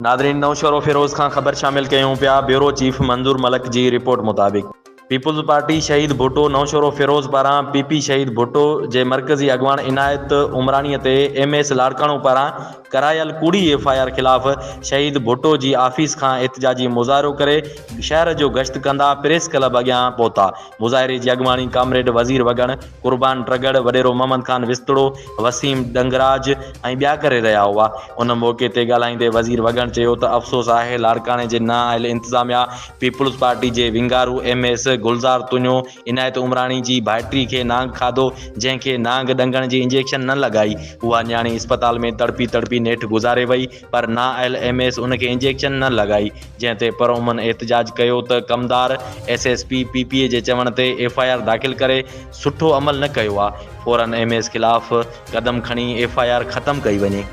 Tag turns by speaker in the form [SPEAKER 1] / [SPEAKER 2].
[SPEAKER 1] ناظرين نوشهروفيروز کان خبر شامل ڪيون پيا بيورو چيف منظور ملڪ جي رپورٽ مطابق پيپلز پارٽي شهيد ڀٽو نوشهروفيروز پاران پي پي شهيد ڀٽو جي مرڪزي اڳواڻ عنايت عمراڻي تي ايم ايس لاڙڪاڻو پاران ڪرايل ڪوڙي ايف I R خلاف شهيد ڀٽو جي آفيس کان احتجاجي مظاهرو ڪري شهر جو گشت ڪندا پريس ڪلب اڳيان پهتا مظاهري جي اڳواڻي ڪامريڊ وزير وڳڻ، قربان ٽڳڙ، وڏيرو محمد خان وسطڙو، وسيم ڏنگراج ۽ ٻيا ڪري رهيا هئا. ان موقعي تي ڳالهائيندي وزير وڳڻ چيو ته افسوس آهي لاڙڪاڻي جي نااهل انتظاميا پيپلز پارٽي جي ونگارو ايم ايس گلزار تنيو عنايت عمراڻي جي ڀائٽي کي نانگ کاڌو جنهن کي نانگ ڏنگڻ جي انجيڪشن نه لڳائي اها نياڻي اسپتال ۾ تڙپي تڙپي نيٺ گذاري وئي پر نااهل ايم ايس ان کي انجيڪشن نه لڳائي جنهن تي پرامن احتجاج ڪيو ته ڪمدار S S P P P جي چوڻ تي ايف I R داخل ڪري سٺو عمل نه ڪيو آ فورن ايم ايس خلاف قدم کڻي ايف I R ختم ڪئي وڃي.